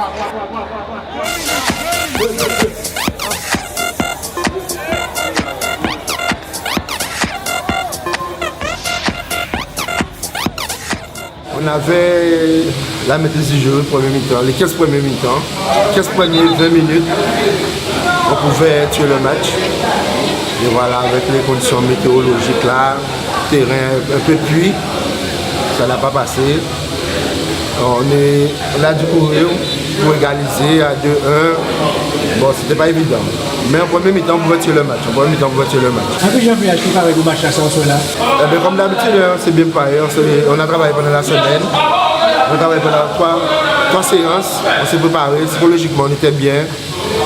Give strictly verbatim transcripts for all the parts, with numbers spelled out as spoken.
On avait la maîtrise du jeu, première mi-temps, les quinze premières mi-temps, quinze premières vingt minutes, on pouvait tuer le match. Et voilà, avec les conditions météorologiques là, terrain un peu de pluie, ça n'a pas passé. On est, on a dû courir pour égaliser à deux un. Bon, c'était pas évident. Mais en première mi-temps, on pouvait tuer le match. En première mi-temps, on pouvait tuer le match. An ki jan vwayaj té paré pou match-la, sa, oswè-la ? Eh ben, comme d'habitude, hein, c'est bien préparé. On s'est, on a travaillé pendant la semaine. On a travaillé pendant trois, trois séances. On s'est préparé. Psychologiquement, on était bien.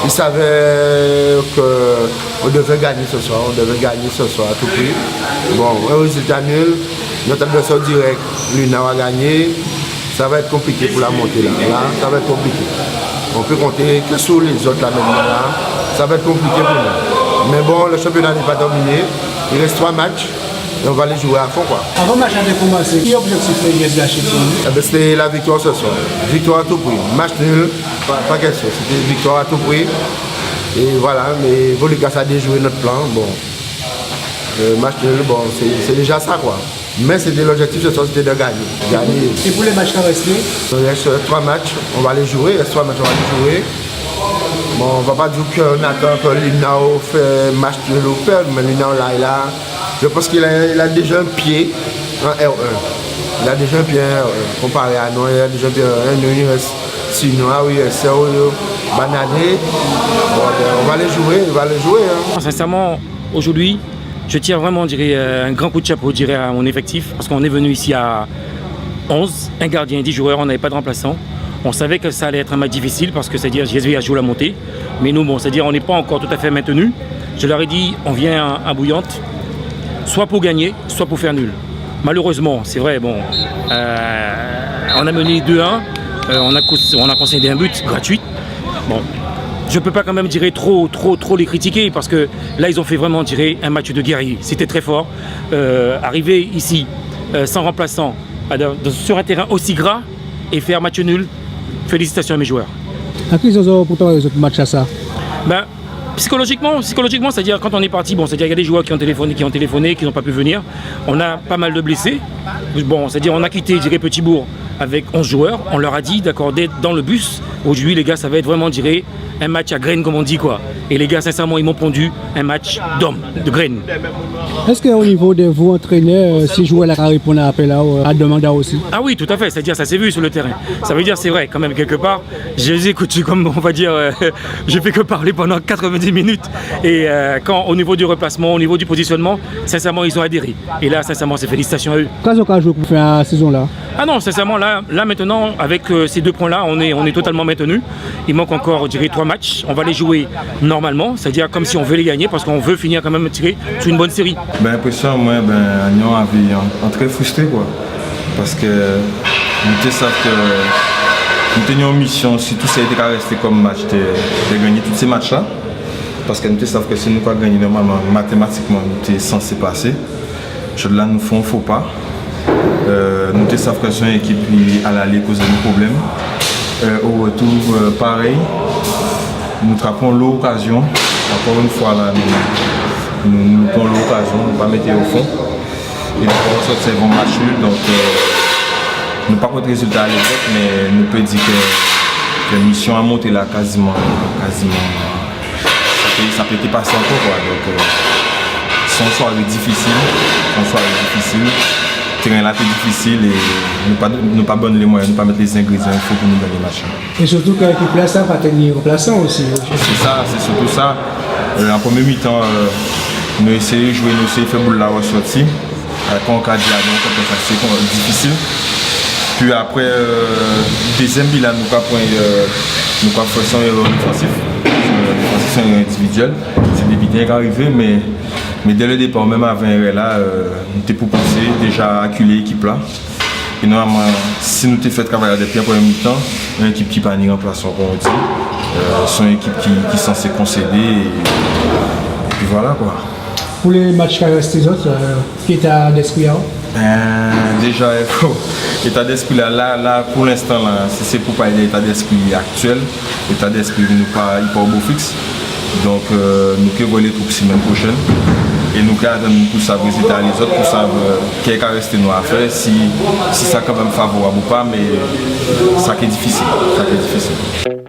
Ils savaient que on devait gagner ce soir. On devait gagner ce soir à tout prix. Bon, un résultat nul. Notre adversaire direct, Lunao, a gagné. Ça va être compliqué pour la montée là. Là, ça va être compliqué. On peut compter que sur les autres là maintenant là. Ça va être compliqué pour nous. Mais bon, le championnat n'est pas terminé. Il reste trois matchs et on va les jouer à fond, quoi. Avan match-la té koumansé, ki objektif J S B H té ? Eh ben, c'était la victoire ce soir. Victoire à tout prix. Match nul, pas, pas question. C'était victoire à tout prix. Et voilà, mais Volucas a déjoué notre plan. Bon, euh, match nul, bon, c'est, c'est déjà ça, quoi. Mais c'était l'objectif ce soir, c'était de gagner. Gagner. Et pour les matchs qui restent ? Il reste trois matchs, on va les jouer. Il reste trois matchs, on va les jouer. Bon, on va pas dire qu'on attend que Lunao fait match nul ou perd, mais Lunao là, il a, je pense qu'il a, il a déjà un pied en R un. Il a déjà un pied en R un. Comparé à nous, il a déjà un pied en R un. Nous, il reste six mois, oui, c'est sérieux. Bonne année. Bon, ben, on va les jouer, on va les jouer, hein. Sincèrement, aujourd'hui, je tiens vraiment, je dirais, euh, un grand coup de chapeau, je dirais, à mon effectif, parce qu'on est venu ici à onze, un gardien, dix joueurs, on n'avait pas de remplaçant. On savait que ça allait être un match difficile, parce que, c'est-à-dire, J S B a joué la montée. Mais nous, bon, c'est-à-dire, on n'est pas encore tout à fait maintenu. Je leur ai dit, on vient à, à Bouillante, soit pour gagner, soit pour faire nul. Malheureusement, c'est vrai, bon, euh, on a mené deux un, euh, on a cons-, on a concédé un but gratuit. Bon, je peux pas quand même, je dirais, trop, trop, trop les critiquer parce que là, ils ont fait vraiment, je dirais, un match de guerrier. C'était très fort. Euh, arriver ici, euh, sans remplaçant, à, de, sur un terrain aussi gras et faire match nul, félicitations à mes joueurs. An ki zòt pou travay zòt match-la ? Ben, psychologiquement, psychologiquement, c'est-à-dire quand on est parti, bon, c'est-à-dire il y a des joueurs qui ont téléphoné, qui ont téléphoné, qui n'ont pas pu venir. On a pas mal de blessés. Bon, c'est-à-dire on a quitté, je dirais, Petit-Bourg avec onze joueurs. On leur a dit, d'accord, d'être dans le bus. Aujourd'hui, les gars, ça va être vraiment, je dirais, un match à graines, comme on dit, quoi. Et les gars, sincèrement, ils m'ont pondu un match d'homme, de graines. Èske o nivo de vou, antrenè, euh, sé jwè-la ka réponn a apèl-la, euh, a demann-la osi ? Ah oui, tout à fait. C'est-à-dire, ça s'est vu sur le terrain. Ça veut dire, c'est vrai, quand même, quelque part, je les écoute, je suis comme, on va dire, euh, je fais que parler pendant quatre-vingt-dix minutes. Et, euh, quand, au niveau du replacement, au niveau du positionnement, sincèrement, ils ont adhéré. Et là, sincèrement, c'est félicitations à eux. Ka zòt ka jwé pou fen a sézon-la ? Ah non, sincèrement, là, là maintenant, avec, euh, ces deux points-là, on est, on est totalement maintenu. Il manque encore, je dirais, trois matchs. On va les jouer normalement, c'est-à-dire comme si on veut les gagner, parce qu'on veut finir quand même, je dirais, sur une bonne série. Ben, enpresyon mwen, ben, an avi an, an trè fristré, kwa. Paskè nou té sav kè nou té ni on misyon, sitou sa té ka rèsté kòm match, dè, dè gannyé tout sé match-la. Paskè nou té sav kè si nou pa gannyé, nòmalman, matématikman, nou té sansé pasé. Jòdla nou fè on fo pa. Euh, nou té sav kè sé on ékip ki, alalé, kozé nou pwoblèm. Euh, o rètou, euh, parèy, nou trapé onlo okazyon. Ankò on fwa la, nou, nou, nou loupé onlo okazyon, nou pa mété o fon. É nou pa sòti avè on match nul, donk, euh, nou pa kont rézilta a lézòt, mé nou pé di kè, kè misyon a monté la kaziman, kaziman, sa pé, sa pé té pasé ankò, kwa. Donk, euh, sé on swaré difisil, sé on swaré difisil. Tèren-la té difisil é nou pa, nou pa ba-y lé mwayen, nou pa mèt lé zengrédyan i fo pou nou gannyé match-la. É sirtou kè ékip-la, sa pa té ni ranplasan osi. Sé sa, sé sirtou sa. Euh, an prèmyé mitan, euh, nou éséyé jwé, nou éséyé fè boul-la rèsòti. Kon ka di adan, kontrèk sa sé kon, difisil. Pi apré, euh, dézyèm bi-la, nou ka pran, euh, nou ka fè on érè défansif. Euh, défansif, sé on érè endividyèl. Sé dé biten ka rivé, mé, mé dè lè dépa, menm avan érè-la, euh, nou té pwopozé déja akilé ékip-la. É nòmalman, si nou té fè travay-la dépi an prèmyé mitan, on ékip ki pa ni ranplasan, kon on di, euh, sé on ékip ki, ki sansé konsédé, é, épi vwala, kwa. Pou lé match ka rèsté zòt, euh, ki éta d'èspri a-w ? Déja, éta d'espri-la, la, la, pou lenstan-la, si sé pou palé dè éta d'espri aktyèl, éta d'espri nou pa, i pa o bo fiks. Donk, nou ké vwè lé twoup simenn pwochèn. É nou ké atann pou sav rézilta lézòt, pou sav ki ka rèsté nou a fè, si, si sa kanmenm favorab ou pa, mé sa ké difisil, sa ké difisil.